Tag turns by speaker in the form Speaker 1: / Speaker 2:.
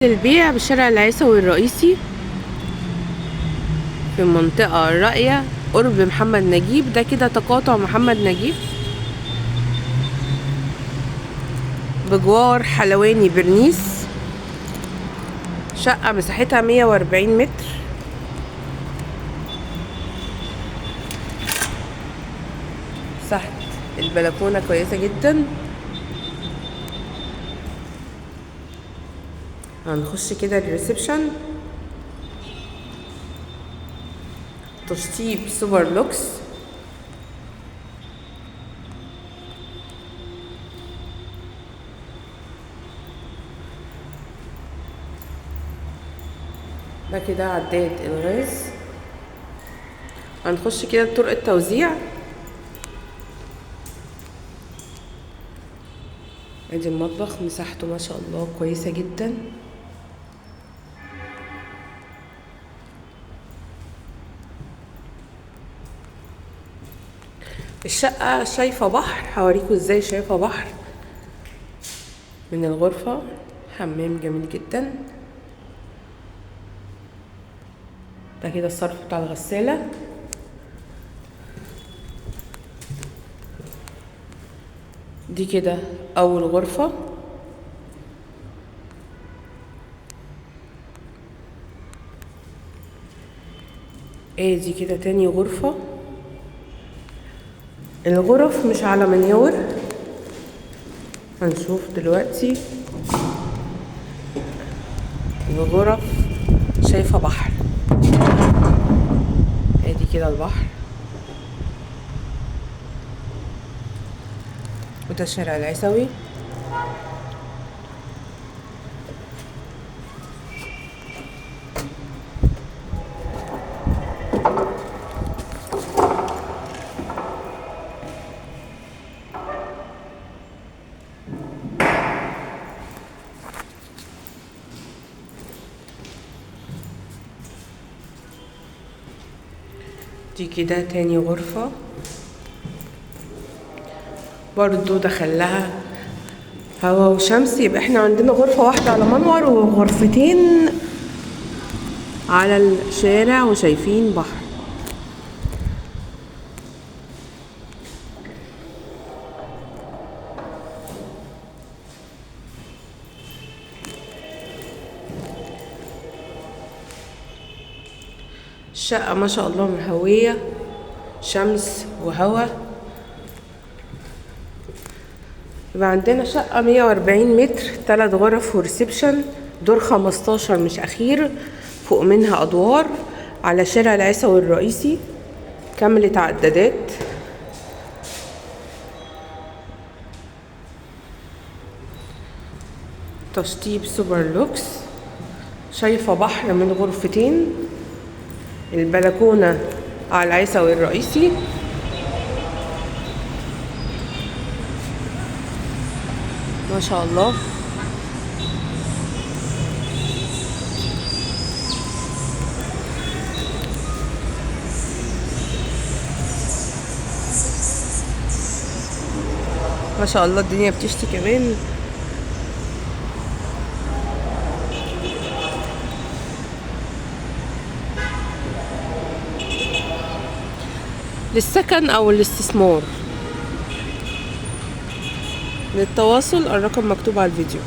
Speaker 1: للبيع بشارع العيسوي الرئيسي في المنطقة الراقية قرب محمد نجيب. ده كده تقاطع محمد نجيب بجوار حلواني برنيس. شقة مساحتها 140 متر. مساحة البلكونة كويسة جدا. هنخش كده الريسبشن. تشطيب سوبر لوكس. ده كده عداد الغاز. هنخش كده طرق التوزيع. ادي المطبخ، مساحته ما شاء الله كويسة جدا. الشقة شايفة بحر، هوريكم ازاي شايفة بحر من الغرفة. حمام جميل جدا. ده كده الصرف بتاع الغسالة. دي كده أول غرفة. ادي كده تاني غرفة. الغرف مش على منيور، هنشوف دلوقتي. الغرف شايفة بحر. ادي كده البحر، وده الشارع العيسوي. دي كده تاني غرفة، برضو دخلها هوا وشمس. يبقى احنا عندنا غرفة واحدة على منور وغرفتين على الشارع وشايفين بحر. الشقة ما شاء الله مهوية، شمس وهوا. يبقى عندنا شقة 140 متر، 3 غرف وريسبشن، دور 15 مش أخير، فوق منها أدوار، على شارع العيسوي الرئيسي، كاملة عدادات. تشطيب سوبر لوكس. شايفة بحر من غرفتين، البلكونة على العيسوي الرئيسي. ما شاء الله. ما شاء الله الدنيا بتشتي كمان. للسكن او الاستثمار. للتواصل الرقم مكتوب على الفيديو.